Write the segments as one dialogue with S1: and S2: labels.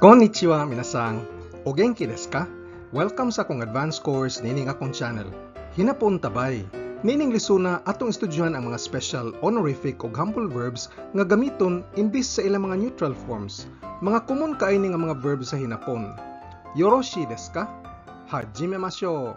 S1: Konnichiwa, minasan. O genki desu ka? Welcome sa akong advanced course nining akong channel. Hinapon tabay. Nining lisuna, atong estudyuhan ang mga special honorific ug humble verbs nga gamiton imbis sa ilang mga neutral forms. Mga common kaayo ni nga mga verbs sa Hinapon. Yoroshi desu ka? Hajimemashou.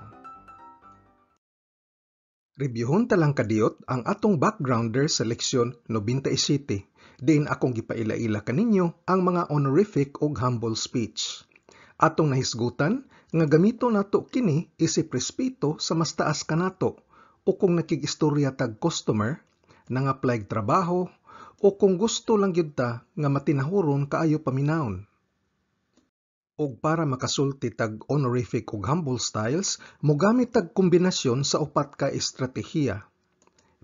S1: Reviewhon ta lang kadiyot ang atong backgrounder sa leksyon 97 diin akong gipaila-ila kaninyo ang mga honorific ug humble speech. Atong nahisgutan nga gamito nato kini isip respeto sa mas taas kanato o kung nakig-istorya tag customer, nang-apply trabaho, o kung gusto lang gyud ta nga matinahuron kaayo paminawon. Og para makasulti tag honorific ug humble styles, mogamit tag kombinasyon sa upat ka estratehiya.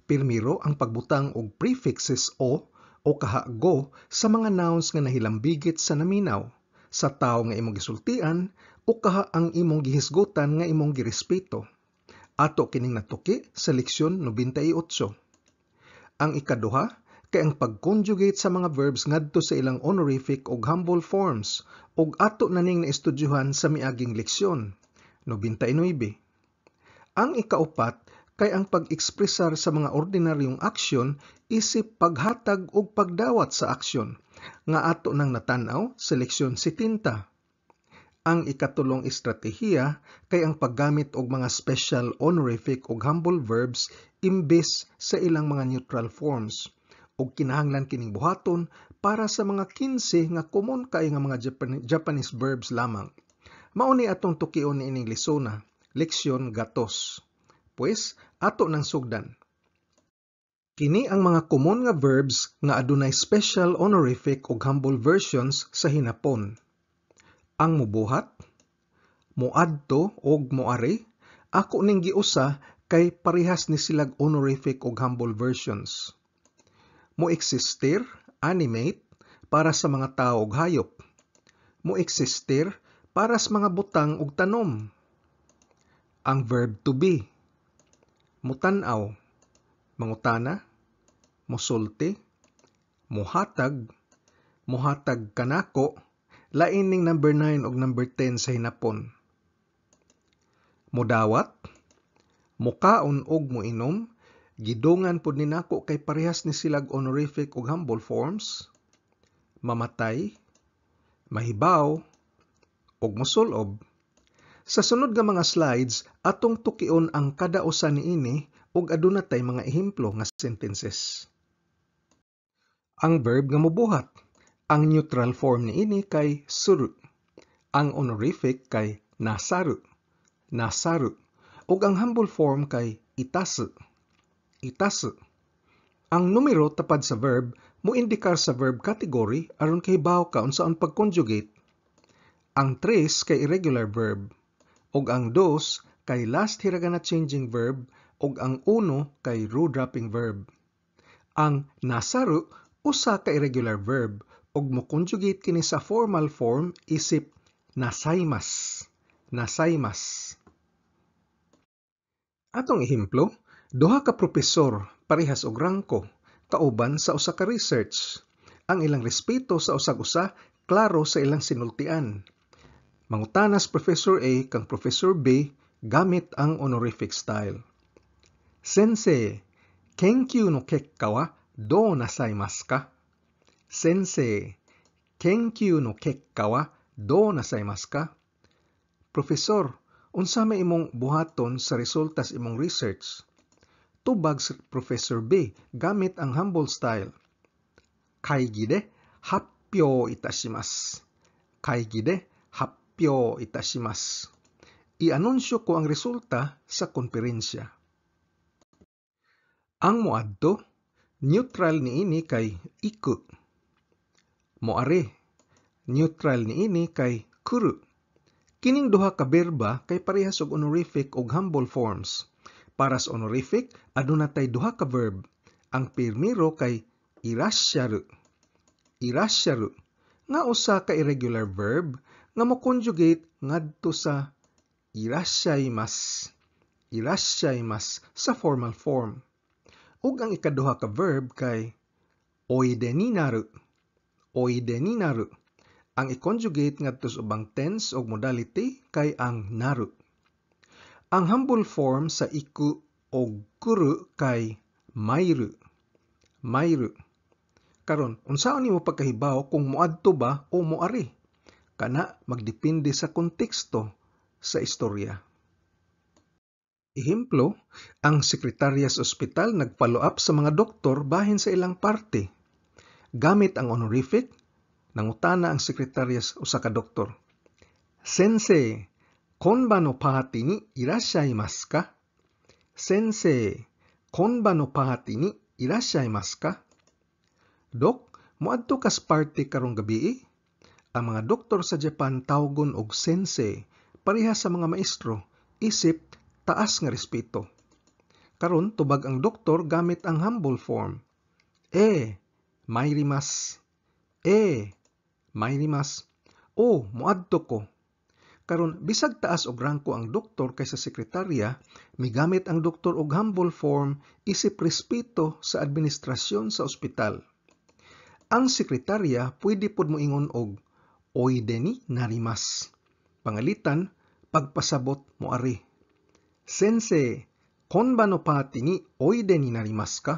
S1: Pirmiro, ang pagbutang og prefixes o o kaha go sa mga nouns nga nahilambigit sa naminaw, sa tawo nga imong gisultian o kaha ang imong gihisgutan nga imong girespeto. Ato kining natuki sa leksyon 98. Ang ikaduha kay ang pag-conjugate sa mga verbs ngadto sa ilang honorific ug humble forms ug ato na ning naestudyuhan sa miaging leksyon 99. Ang ikaupat kay ang pag-ekspresar sa mga ordinaryong aksyon isip paghatag ug pagdawat sa aksyon nga ato nang natan-aw sa leksyon 70. Ang ikatulong estratehiya kay ang paggamit og mga special honorific ug humble verbs imbes sa ilang mga neutral forms ug kinahanglan kining buhaton para sa mga 15 nga common kaayo nga mga Japanese verbs lamang. Mao ni atong tukion niining lisona, leksyon gatos. Pues, ato nang sugdan. Kini ang mga common nga verbs nga adunay special honorific ug humble versions sa Hinapon. Ang mubuhat, muadto og moari, ako ning giusa kay parehas ni silag honorific ug humble versions. Mo-existir, animate, para sa mga tao ug hayop. Mo-existir para sa mga butang ug tanom. Ang verb to be. Mutan-aw, mangutana, musulti, muhatag, muhatag kanako, lain ning number 9 ug number 10 sa Hinapon. Mudawat, mukaon og muinom, gidungan pud ni nako kay parehas ni silag honorific ug humble forms, mamatay, mahibaw, ug mosulob. Sa sunod nga mga slides, atong tukion ang kada usa niini ug aduna tay mga ehemplo nga sentences. Ang verb nga mobuhat. Ang neutral form niini kay suru. Ang honorific kay nasaru. Nasaru. Ug ang humble form kay itasu. Itasu. Ang numero tapad sa verb moindikar sa verb category aron kahibaw ka unsaon pag-conjugate. Ang tres kay irregular verb ug ang dos kay last hiragana changing verb ug ang uno kay ru dropping verb. Ang nasaru usa ka irregular verb ug mo-conjugate kini sa formal form isip nasaimasu. Nasaimasu. Atong ehemplo, duha ka propesor parehas og rangko kauban sa usa ka research. Ang ilang respeto sa usag usa klaro sa ilang sinultian. Mangutanas Professor A kang Professor B gamit ang honorific style. Sensei, kenkyuu no kekka wa dou nasaimasu ka? Sensei, kenkyuu no kekka wa dou nasaimasu ka? Profesor, unsa may imong buhaton sa resulta sa imong research? Tubag si Professor B gamit ang humble style. Kaigi de happyou itashimasu. Kaigi de happyou itashimasu. I-anunsyo ko ang resulta sa konferensya. Ang moadto, neutral niini kay iku. Moari, neutral niini kay kuru. Kining duha ka berba kay parehas og honorific ug humble forms. Para sa honorific, aduna tay duha ka verb. Ang pirmiro kay irassharu. Irassharu nga usa ka irregular verb nga mo-conjugate ngadto sa irassha'imasu. Irassha'imasu sa formal form. Ug ang ikaduha ka verb kay oide ni naru. Oide ni naru. Ang i-conjugate ngadto sa ubang tense ug modality kay ang naru. Ang humble form sa iku og kuru kay mairu. Mairu. Karon, unsaon nimo pagkahibaw kung moadto ba o moari? Kana magdepende sa konteksto sa istorya. Ehemplo, ang sekretarya sa ospital nag-follow up sa mga doktor bahin sa ilang parte. Gamit ang honorific, nangutana ang sekretarya sa usa ka doktor. "Sensei, konba no party ni irasshaimasu ka? Sensei, konba no party ni irasshaimasu ka?" Dok, moadto kas party karong gabii? Ang mga doktor sa Japan tawgon og sensei, pareha sa mga maestro, isip taas nga respeto. Karon tubag ang doktor gamit ang humble form. "Eh, mairimasu. Eh, mairimasu." Oh, moadto ko. Karon bisag taas og rangko ang doktor kaysa sekretarya, migamit ang doktor og humble form isip respeto sa administrasyon sa ospital. Ang sekretarya pwede pod moingon og "oide ni narimasu." Pangalitan, pagpasabot moari. "Sensei, konba no party ni oide ni narimasu ka?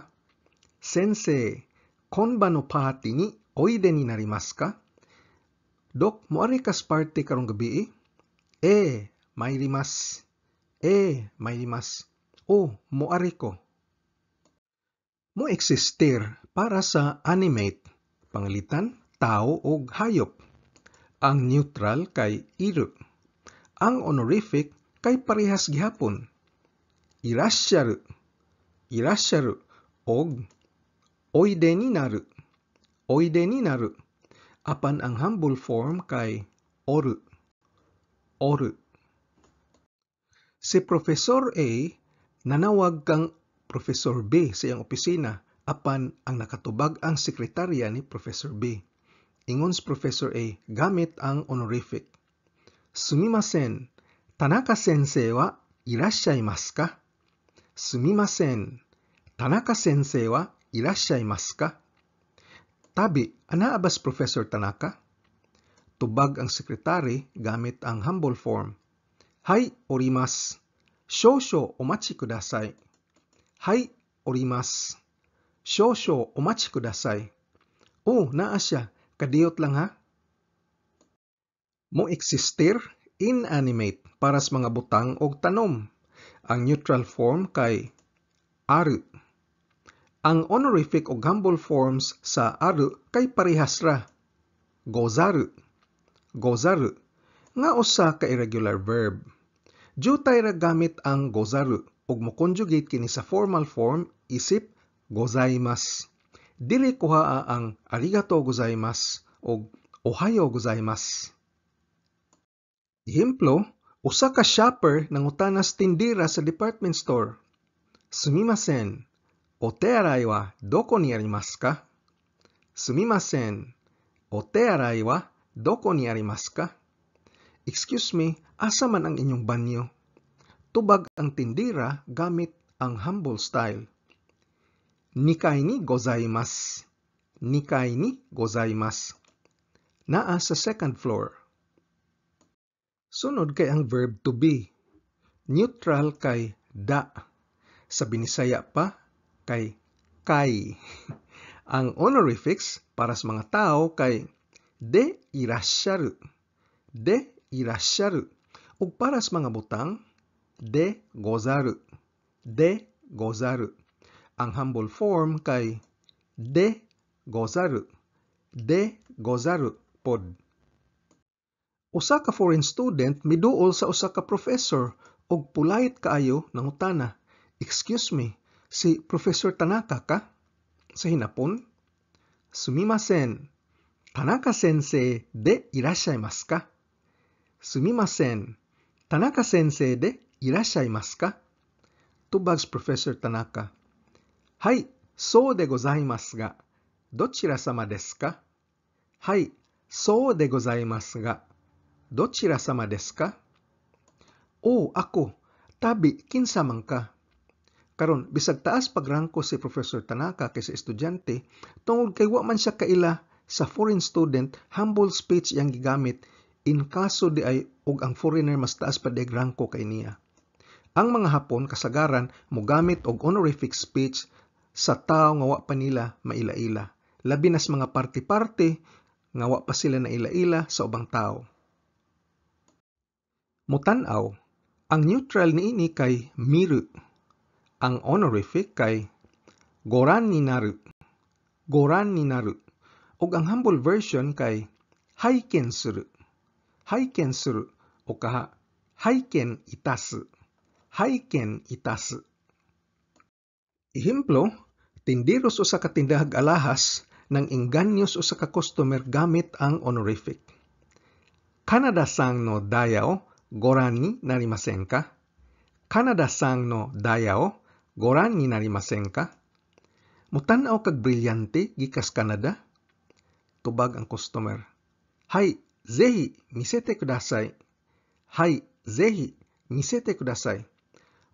S1: Sensei, konba no party ni oide ni narimasu ka?" Dok, moari kas party karong gabii? Eh, mairimasu. Eh, mairimasu. Oh, moari ko. Mo existir para sa animate, pangalitan, tao og hayop. Ang neutral kay iru. Ang honorific kay parehas gihapon. Irassharu, irassharu og oide ni naru, oide ni naru. Apan ang humble form kay oru, oru. Si Professor A nanawag kang Professor B sa iyang opisina, apan ang nakatubag ang sekretarya ni Professor B. Ingon si Professor A gamit ang honorific. "Sumimasen, Tanaka sensei wa irasshaimasu ka? Sumimasen, Tanaka sensei wa irasshaimasu ka?" Tabi, anaa ba si Professor Tanaka? Tubag ang sekretary gamit ang humble form. "Hai, orimasu. Shosho omachi kudasai. Hai, orimasu. Shosho omachi kudasai." Oh, naa siya. Kadiyot lang ha. Mo existir inanimate para sa mga butang og tanom. Ang neutral form kay aru. Ang honorific og humble forms sa aru kay parehas ra. Gozaru. Gozaru nga usa ka irregular verb. Jutay ra gamit ang gozaru ug mo-conjugate kini sa formal form isip gozaimasu. Dili kuhaa ang arigato gozaimasu og ohayo gozaimasu. Ehemplo, usa ka shopper nangutana sa tindera sa department store. "Sumimasen, ote arai wa doko ni arimasu ka? Sumimasen, ote arai wa doko ni arimasu ka?" Excuse me, asa man ang inyong banyo? Tubag ang tindera gamit ang humble style. "Nikai ni gozaimasu. Nikai ni gozaimasu." Naa sa second floor. Sunod kay ang verb to be. Neutral kay da. Sa Binisaya pa kay kay. Ang honorifics para sa mga tao kay de irasharu. De irasharu. Ug para sa mga butang, de gozaru. De gozaru. Ang humble form kay de gozaru. De gozaru pod. Usa ka foreign student miduol sa usa ka professor ug polite kaayo nangutana, "Excuse me, si Professor Tanaka ka?" Sa Hinapon, "Sumimasen, Tanaka sensei de irasshaimasu ka? Sumimasen, Tanaka sensei de irasshaimasu ka?" Tubag si Professor Tanaka. "Hai, sou de gozaimasu ga, dochira sama desu ka? Hai, sou de gozaimasu ga, dochira sama desu ka?" Oh, ako. Tabi, kinsa man ka? Karon, bisag taas pagrangko si Professor Tanaka kaysa estudyante, tungod kay wa man siya kaila Sa foreign student, humble speech iyang gigamit in kaso diay og ang foreigner mas taas pa diay rangko kay niya. Ang mga Hapon kasagaran mogamit og honorific speech sa tawo nga wa pa nila maila-ila. Labi nas mga parte-parte nga wa pa sila naila-ila sa ubang tawo. Mutan-aw, ang neutral niini kay miru. Ang honorific kay goran ni naru. Goran ni naru. Ug ang humble version kay haiken suru. Haiken suru o kaha haiken itasu. Haiken itasu. Ehemplo, tindiros usa ka tindahag alahas nang ingganyos usa ka customer gamit ang honorific. Kanada-san no daya o goran ni narimasen ka? Kanada-san no daya o goran ni narimasen ka? Mutan-aw kag brilyante gikas Canada? Tubag ang customer. Hai, zehi, misete kudasai. Hai, zehi, misete kudasai.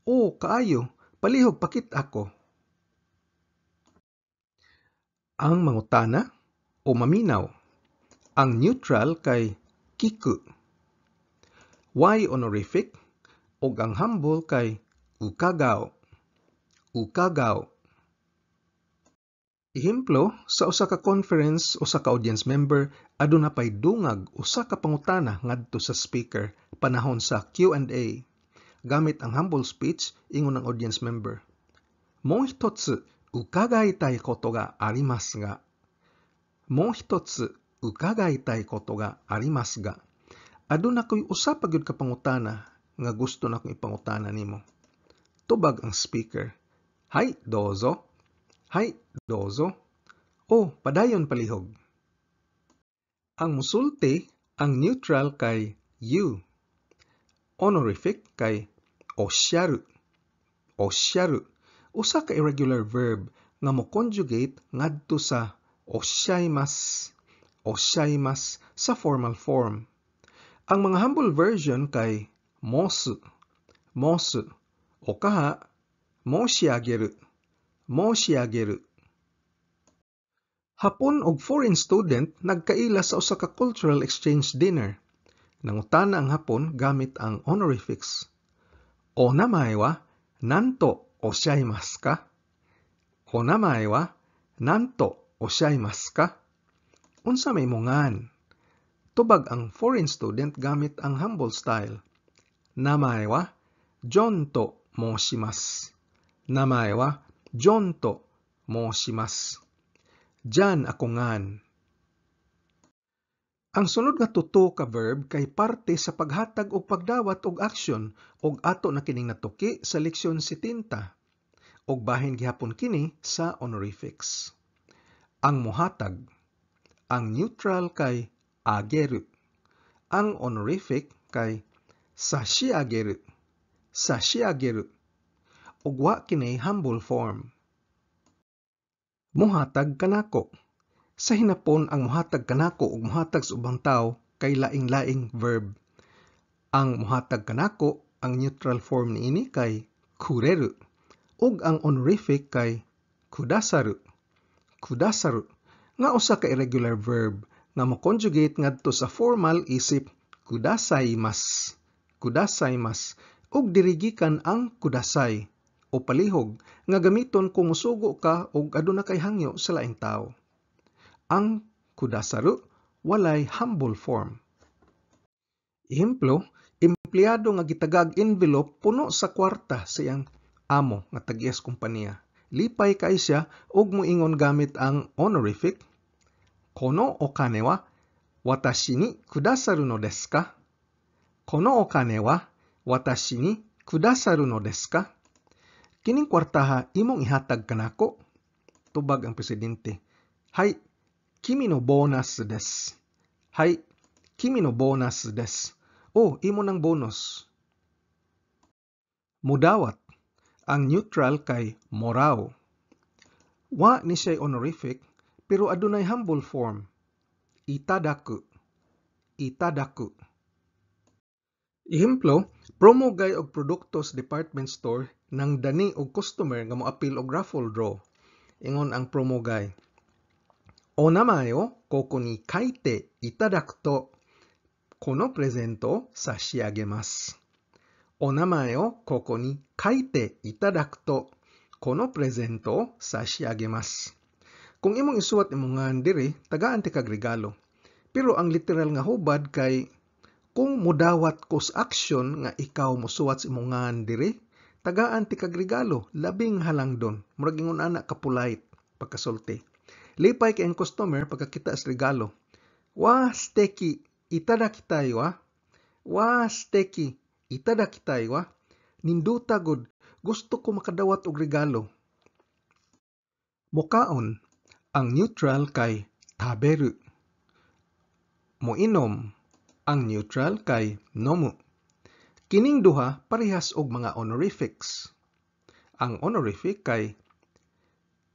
S1: O, kaayo, palihog pakit ako. Ang mangutana o maminaw. Ang neutral kay kiku. Way honorific ug ang humble kay ukagao. Ukagao. Ehemplo, sa usa ka conference, usa ka audience member aduna pay dungag usa ka pangutana ngadto sa speaker panahon sa Q&A. Gamit ang humble speech, ingon ang audience member. Mo hitotsu ukagaitai koto ga arimasu ga. Mo hitotsu ukagaitai koto ga arimasu ga. Aduna ko'y usa pa gyud ka pangutana nga gusto nakong ipangutana nimo. Tubag ang speaker. Hai, dozo. Hai, dozo. O, padayon palihog. Ang musulti, ang neutral kay you. Honorific kay osyaru. Osyaru. Usa ka irregular verb nga mo-conjugate ngadto sa osshaimasu. Osshaimasu sa formal form. Ang mga humble version kay mosu, mosu, o kaha moshiageru, moshiageru. Hapon og foreign student nagkaila sa usa ka cultural exchange dinner. Nangutana ang Hapon gamit ang honorifics. O namae wa nanto osshaimasu ka? O namae wa nanto osshaimasu ka? Unsa may imong ngan? Tubag ang foreign student gamit ang humble style. Namae wa John to moshimasu. Namae wa John to moshimasu. Diyan ako ngan. Ang sunod nga tuto ka verb kay parte sa paghatag og pagdawat og aksyon og ato na kining natuki sa leksyon 70 og bahin gihapon kini sa honorifics. Ang muhatag, ang neutral kay ageru. Ang honorific kay sashiageru. Sashiageru. Ug wa kini humble form. Muhatag kanako. Sa hinapon, ang muhatag kanako ug muhatag sa ubang tawo kay laing-laing verb. Ang muhatag kanako, ang neutral form niini kay kureru ug ang honorific kay kudasaru. Kudasaru nga usa ka irregular verb nga mo-conjugate ngadto sa formal isip kudasaimasu. Kudasaimasu ug diri gikan ang kudasai o palihog nga gamiton kung musugo ka og aduna kay hangyo sa laing tawo. Ang kudasaru walay humble form. Ehemplo, empleyado nga gitagag envelope puno sa kwarta sa iyang amo nga tag-iyas kompanya. Lipay kay siya ug moingon gamit ang honorific. Kono o kane wa watashi ni kudasaru no desu ka? Kono o kane wa watashi ni kudasaru no desu ka? Kining kwartaha imong ihatag kanako? Tubag ang presidente. Hai, kimi no bonus desu. Hai, kimi no bonus desu. O, imo ng bonus. Mudawat. Ang neutral kay morao. Wa ni siya honorific, pero adunay humble form. Itadaku. Itadaku. Ehemplo, promo gay og produkto sa department store nang dani og customer nga moapil og raffle draw. Ingon ang promo guy. お名前をここに書いていただくと、このプレゼントを差し上げます。お名前をここに書いていただくと、このプレゼントを差し上げます。Kung imong isuwat imong ngalan diri, tagaan ti kag regalo. Pero ang literal nga hubad kay kung mudawat ko sa aksyon nga ikaw mosuwat sa imong ngalan diri, tagaan ti kag regalo, labing halangdon. Murag ingon ana ka polite pagkasulti. Lipay kay ang customer pagkakita sa regalo. わあ、素敵、いただきたいわ。わあ、素敵、いただきたいわ。 Nindota gud, gusto ko makadawat og regalo. Mokaon, ang neutral kay 食べる. Moinom, ang neutral kay 飲む. Kining duha parehas og mga honorifics. Ang honorific kay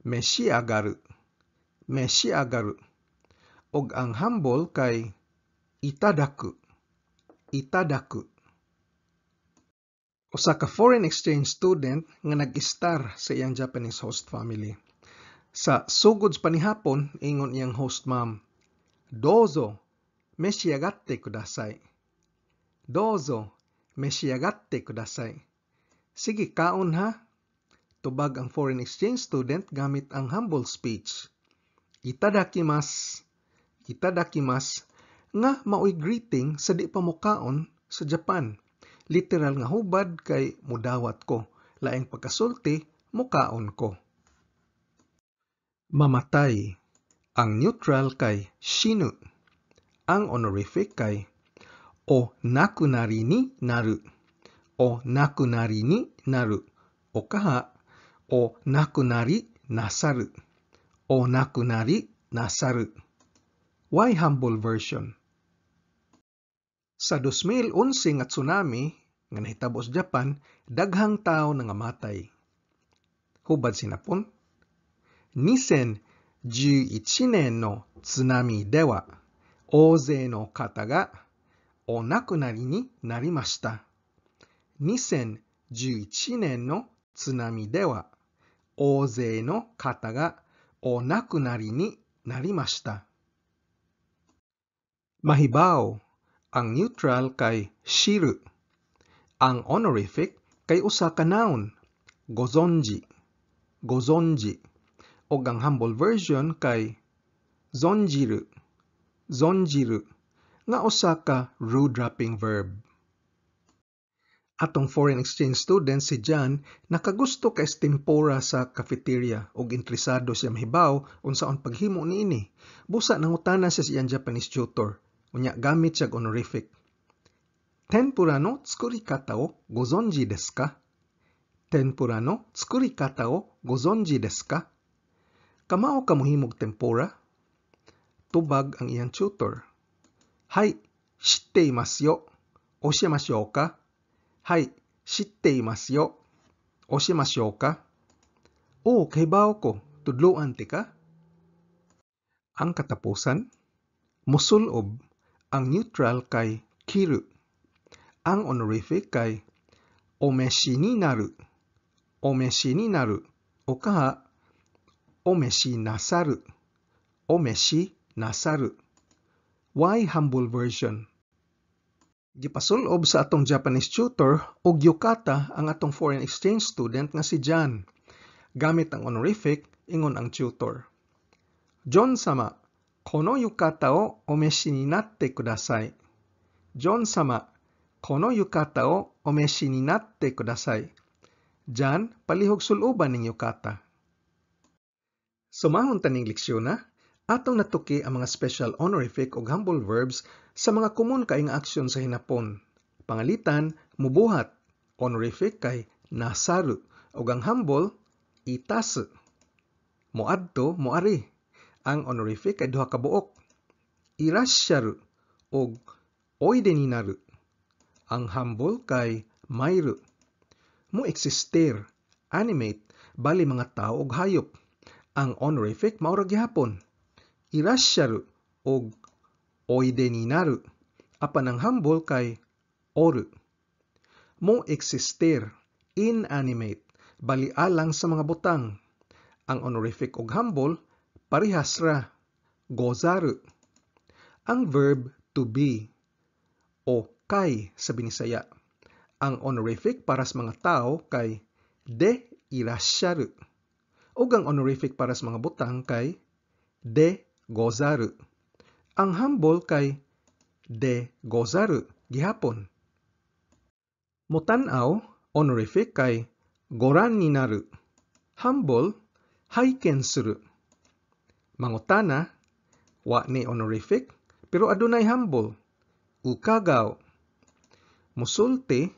S1: 召し上がる, 召し上がる. Og ang humble kay いただく, いただく. Usa ka foreign exchange student nga nag-istar sa iyang Japanese host family. Sa sugod sa panihapon, ingon iyang host mom, どうぞ、召し上がってください。どうぞ、召し上がってください。 Sige, kaon ha. Tubag ang foreign exchange student gamit ang humble speech. いただきます. いただきます. Nga maoy greeting sa di pa mokaon sa Japan. Literal nga hubad kay mudawat ko. Laing pagkasulti, mukaon ko. Mamatay. Ang neutral kay 死ぬ. Ang honorific kay お亡くなりになる. お亡くなりになる. O kaha, お亡くなりなさる. お亡くなりなさる. Why humble version? Sa 2011 nga tsunami nga nahitabo sa Japan, daghang tao nangamatay. Hubad sa Hinapon, 2011年の津波では大勢の方がお亡くなりになりました。2011年の津波では大勢の方がお亡くなりになりました。Mahibaw, ang neutral kay 知る. Ang honorific kay usa ka noun, ご存じ, ご存じ. Og ang humble version kay 存じる, 存じる, nga usa ka ru-dropping verb. Atong foreign exchange student si John nakagusto kay tempura sa cafeteria ug interesado siya mahibaw unsaon paghimo niini. Busa nangutana siya sa iyang Japanese tutor. Unya gamit siya honorific. 天ぷらの作り方をご存知ですか？天ぷらの作り方をご存知ですか？ Kamao ka mohimog tempura? Tubag ang iyang tutor. はい、知っていますよ。教えましょうか？はい、知っていますよ。教えましょうか？ Oo, kahibaw ko. Tudloan tika? Ang katapusan, musulob, ang neutral kay 着る. Ang honorific kay お召しになる, お召しになる, o kaha, お召しなさる, お召しなさる. Why humble version? Gipasulob sa atong Japanese tutor og yukata ang atong foreign exchange student nga si John. Gamit ang honorific, ingon ang tutor. ジョン様、この浴衣をお召しになってください。ジョン様、この浴衣をお召しになってください。 John, palihog suloba ning yukata. Sumahon ta ning leksyon na, atong natuki ang mga special honorific ug humble verbs sa mga komon kay nga aksyon sa hinapon. Pangalitan, mubuhat, honorific kay なさる, ug ang humble, いたす. Moadto, moari. Ang honorific kay duha ka buok. いらっしゃる ug おいでになる. Ang humble kay まいる. Mo existir, animate, bali mga tao ug hayop. Ang honorific mao ra gihapon. いらっしゃる ug おいでになる. Apan ang humble kay おる. Mo existir, inanimate, bali alang sa mga butang. Ang honorific ug humble parehas ra. gozaru. Ang verb to be o kay sa Binisaya. Ang honorific para sa mga tao kay de irasharu. Ug ang honorific para sa mga butang kay de gozaru. Ang humble kay de gozaru gihapon. Mutan-aw, honorific kay goran ni naru. Humble, haiken suru. Mangutana, wa ni honorific, pero adunay humble, ukagaw. Musulti,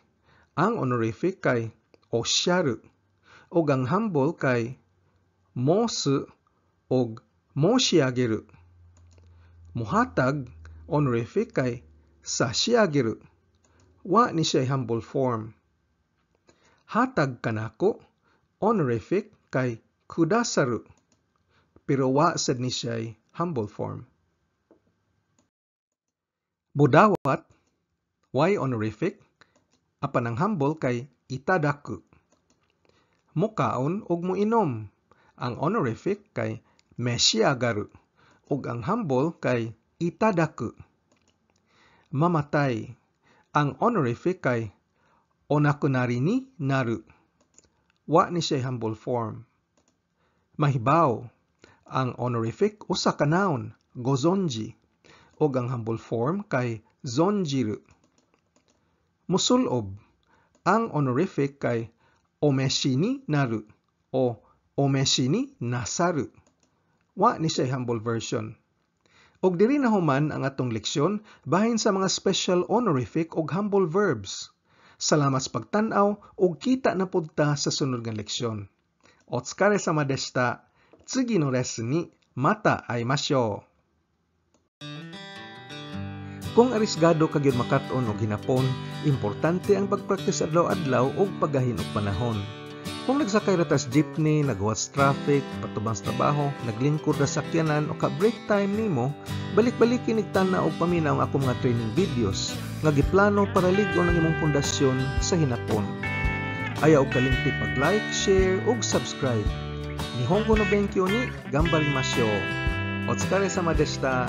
S1: ang honorific kay osharu, ug ang humble kay mosu og moshiageru. Muhatag, honorific kay sashiageru. Wa ni siya humble form. Hatag kanako, honorific kay kudasaru, pero wa sad ni siya humble form. Mudawat, way honorific, apan ang humble kay itadaku. Mukaon ug muinom, ang honorific kay meshiagaru, ug ang humble kay itadaku. Mamatay, ang honorific kay onakunari ni naru. Wa ni siya humble form. Mahibaw, ang honorific usa ka noun, gozonji, ug ang humble form kay zonjiru. Musulob, ang honorific kay omeshi ni naru o omeshi ni nasaru. Wa ni siya humble version. Og diri na human ang atong leksyon bahin sa mga special honorific ug humble verbs. Salamat sa pagtan-aw ug kita na pud ta sa sunod nga leksyon. Otsukare sama deshita. Tsugi no lesson ni mata aimashou. Kung arisgado ka gyud makat-on og hinapon, importante ang pagpraktis adlaw-adlaw ug paggahin og panahon. Kung nagsakay ra ta sa jeepney, naghuwat sa traffic, patubang sa trabaho, naglingkod ra sa sakyanan o ka break time nimo, balik-baliki nig tan-aw og paminaw ang akong mga training videos nga giplano para lig-on ang imong pundasyon sa hinapon. Ayaw og kalimti pag-like, share ug subscribe. Nihongo no benkyou ni ganbarimashou. Otsukaresama deshita.